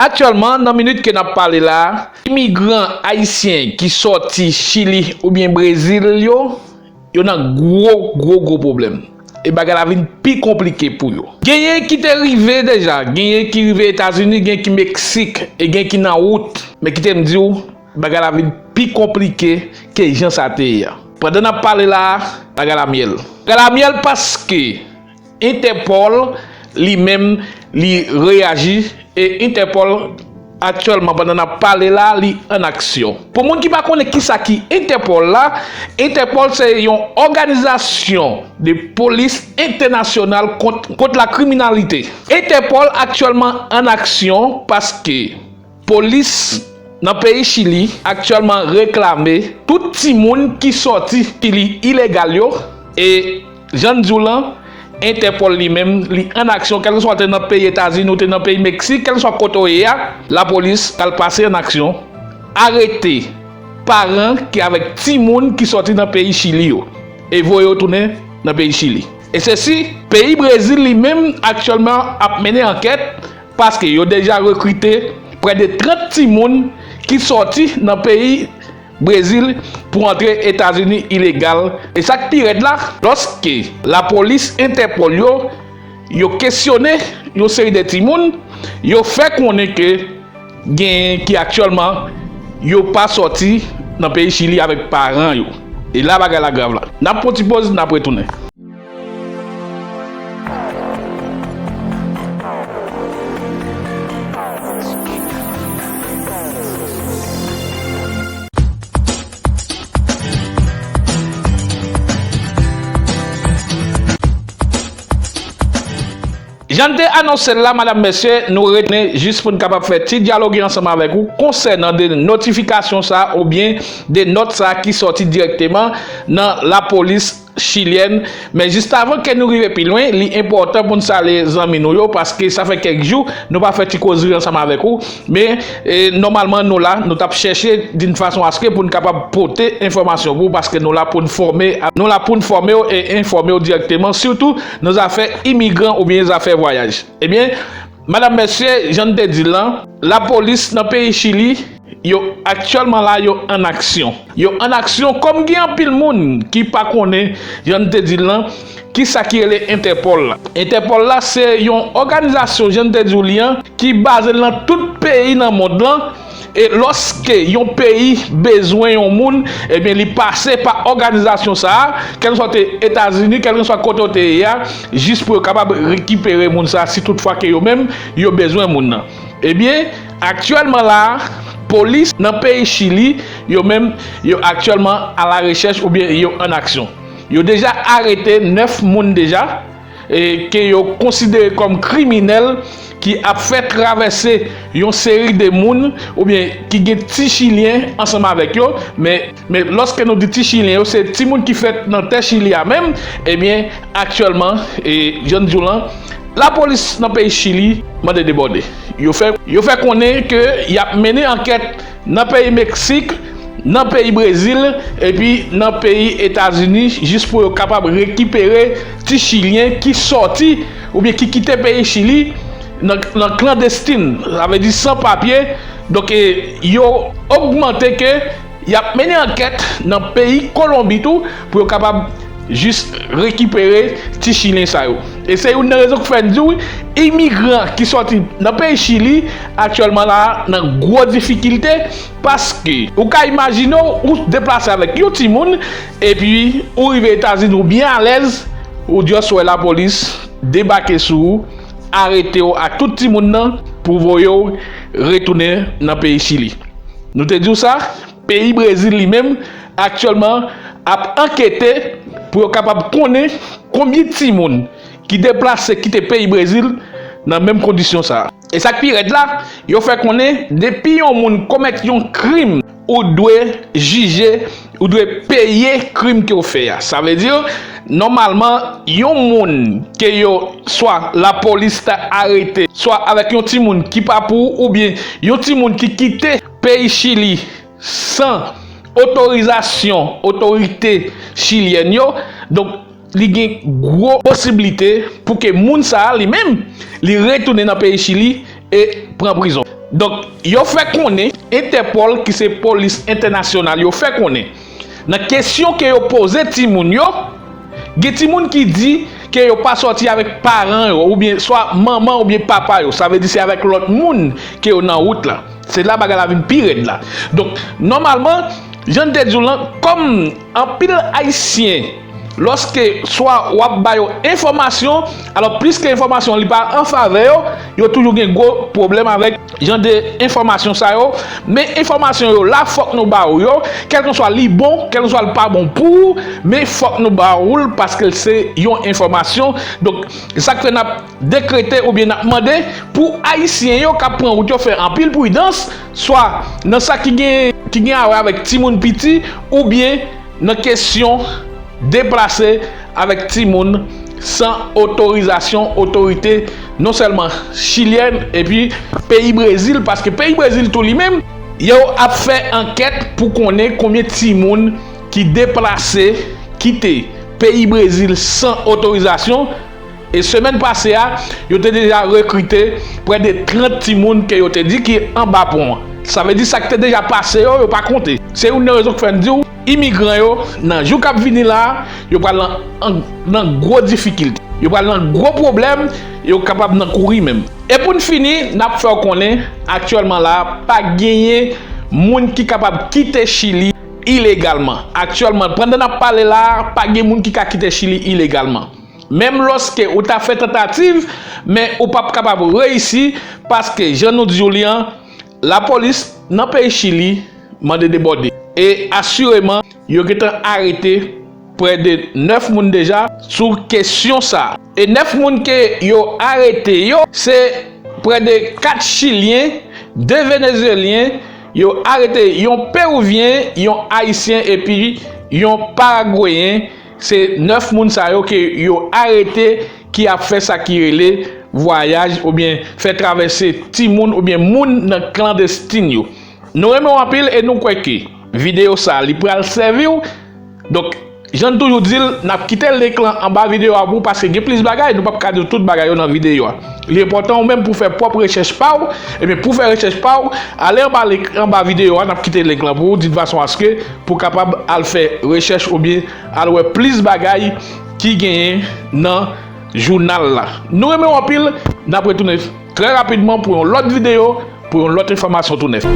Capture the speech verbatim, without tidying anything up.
Aktyèlman, nan minit ke n ap pale la, imigran ayisyen ki sòti Chili oubyen Brezil yo, yo nan gwo, gwo, gwo pwoblèm. E bagay la vin pi konplike pou yo. Genyen ki te rive deja, genyen ki rive Etazini, genyen ki Meksik, e genyen ki nan wout. Men kite m di w, bagay la vin pi konplike ke jan sa te ye a. Pandan n ap pale la, bagay la myèl. Bagay la myèl paske Entèpòl, li menm, li reyaji, e Entèpòl, aktyèlman, pandan n ap pale la, li an aksyon. Pou moun ki pa konnen kisa ki Entèpòl la, Entèpòl se yon òganizasyon de polis entènasyonal kont, kont la kriminalite. Entèpòl aktyèlman an aksyon paske polis nan peyi Chili aktyèlman reklame tout timoun ki sòti Chili ilegal yo. E jan n di w lan, Entèpòl li menm, li an aksyon, kèlkeswa w te nan peyi Etazini, ou te nan peyi Meksik, kèlkeswa kote w ye a, lapolis pral pase an aksyon, arete paran ki avèk timoun ki sòti nan peyi Chili yo, e voye yo tounen nan peyi Chili. E se si peyi Brezil li menm aktyèlman ap mennen ankèt, paske yo deja rekrite prè de trant timoun ki sòti nan peyi Brezil pou antre Etazini ilegal. E sa k pi rèd la, lòske lapolis Entèpòl yo, yo kesyone yon seri de timoun, yo fè konnen ke genyen ki aktyèlman yo pa sòti nan peyi Chili avèk paran yo. E la bagay la grav la. N ap pran ti poz, n ap retounen. Jan n te anonse l la, madam, mesye, nou retounen jis pou n kapab fè ti dyaloge ansanm avèk ou konsènan de notifikasyon sa oubyen de nòt sa ki sòti dirèkteman nan lapolis chilyèn. Men jis avan ke nou rive pi lwen, li enpòtan pou n salye zanmi nou yo, paske sa fè kèk jou nou pa fè ti kozri ansanm avèk ou. Men, e, nòmalman, nou la, nou t ap chèche d'une façon à ce que pou n kapab pote enfòmasyon pou ou, paske nou la pou n fòme, nou la pou n fòme w e enfòme w dirèkteman, sitou nan zafè imigran oubyen zafè vwayaj. Ebyen, madam, mesye, jan n te di l lan, lapolis nan peyi Chili, yo aktyèlman la, yo an aksyon. Yo an aksyon kòm gen anpil moun ki pa konnen, jan n te di l lan, kisa ki rele Entèpòl la. Entèpòl la, se yon òganizasyon, jan n te di w li an, ki baze l nan tout peyi nan mond lan. E lòske yon peyi bezwen yon moun, ebyen, li pase pa òganizasyon sa a, kèlkeswa w te Etazini, kèlkeswa kote w te ye a, jis pou yo kapab rekipere moun sa a, si toutfwa ke yo menm, yo bezwen moun nan. Ebyen, aktyèlman la a, polis nan peyi Chili, yo menm, yo aktyèlman a la rechèch oubyen yo an aksyon. Yo deja arete nèf moun deja, e ke yo konsidere kòm kriminèl ki ap fè travèse yon seri de moun oubyen ki gen ti chilyen ansanm avèk yo, men, men lòske nou di ti chilyen yo, se timoun ki fèt nan tè Chili a menm, ebyen, aktyèlman, e, jan n di w lan, lapolis nan peyi Chili mande debòde. Yo fè, yo fè konnen ke y ap mennen ankèt nan peyi Meksik, nan peyi Brezil, epi nan peyi Etazini, jis pou yo kapab rekipere ti chilyen ki sòti oubyen ki kite peyi Chili nan, nan klandestin, sa vle di san papye. Donk, e, yo ogmante ke y ap mennen ankèt nan peyi Kolonbi tou pou yo kapab jis rekipere ti chilyen sa yo. E se youn nan rezon k fè n di w, imigran ki sòti nan peyi Chili aktyèlman la nan gwo difikilte, paske ou ka imajine w, ou deplase avèk yon timoun, epi ou rive Etazini, ou byen alèz, ou just wè lapolis debake sou ou, arete w ak tout timoun nan pou voye w retounen nan peyi Chili. Nou te di w sa, peyi Brezil li menm, aktyèlman, ap ankete pou yo kapab konnen konbyen timoun ki deplase kite peyi Brezil nan menm kondisyon sa a. E sa k pi rèd la, yo fè konnen depi yon moun komèt yon krim, ou dwe jije, ou dwe peye krim ke w fè a. Sa vle di, nòmalman, yon moun ke yo, swa lapolis ta arete, swa avèk yon timoun ki pa pou ou, oubyen yon timoun ki kite peyi Chili san otorizasyon otorite chilyèn yo. Donk, li gen gwo posiblite pou ke moun sa a, li menm, li retounen nan peyi Chili e pran prizon. Donk, yo fè konnen Entèpòl, ki se polis entènasyonal, yo fè konnen nan kesyon ke yo poze timoun yo, gen timoun ki di ke yo pa sòti avèk paran yo, oubyen swa manman oubyen papa yo. Sa vle di se avèk lòt moun ke yo nan wout la. Se la bagay la vin pi rèd la. Donk, nòmalman, jan n te di w lan, kòm anpil Ayisyen, lòske swa w ap ba yo enfòmasyon, alò plis ke enfòmasyon li pa an favè yo, yo toujou gen gwo pwoblèm avèk jan de enfòmasyon sa yo. Men enfòmasyon yo la, fòk nou ba ou yo, kèlkanswa li bon, kèlkanswa li pa bon pou ou, men fòk nou ba ou l paske l se yon enfòmasyon. Donk, sa k fè n ap dekrete oubyen n ap mande pou Ayisyen yo k ap pran wout yo fè anpil pridans, swa nan sa ki gen, ki gen a wè avèk timoun piti, oubyen nan kesyon deplase avèk timoun san otorizasyon otorite non sèlman chilyèn epi peyi Brezil, paske peyi Brezil tou li menm, yo ap fè ankèt pou konnen konbyen timoun ki deplase kite peyi Brezil san otorizasyon. E semèn pase a, yo te deja rekrite prè de trant timoun ke yo te di ki anba pon an. Sa vle di sa k te deja pase yo, yo pa konte. Se youn nan rezon k fè n di w, imigran yo, nan jou k ap vini la a, yo pral nan, an- nan gwo difikilte. Yo pral nan gwo pwoblèm, yo kapab nan kouri menm. E pou n fini, n ap fè w konnen, aktyèlman la a, pa genyen moun ki kapab kite Chili ilegalman. Aktyèlman, pandan n ap pale la a, pa gen moun ki ka kite Chili ilegalman. Menm lòske ou ta fè tantativ, men ou p ap kapab reyisi, paske jan nou di w li an, lapolis nan peyi Chili mande debòde. E asireman, yo gentan arete prè de nèf moun deja sou kesyon sa a. E nèf moun ke yo arete yo, se prè de kat Chilyen, de Venezyelyen, yo arete yon Perivyen, yon Ayisyen epi yon Paragweyen. Se nèf moun sa yo ke yo arete ki ap fè sa ki rele vwayaj oubyen fè travèse timoun oubyen moun nan klandestin yo. Nou renmen w anpil e nou kwè ke videyo sa a li pral sèvi w. Donk, jan n toujou di l, n ap kite link lan anba videyo a pou w paske gen plis bagay, nou p ap ka di w tout bagay yo nan videyo a. Li enpòtan ou menm pou w fè pwòp rechèch pa w, ebyen pou w fè rechèch pa w, ale anba link, anba videyo a, n ap kite link lan pou w, di fason aske pou w kapab al fè rechèch oubyen al wè plis bagay ki genyen nan jounal la. Nou renmen w anpil, n ap retounen trè rapidman pou yon lòt videyo, pou yon lòt enfòmasyon tou nèf.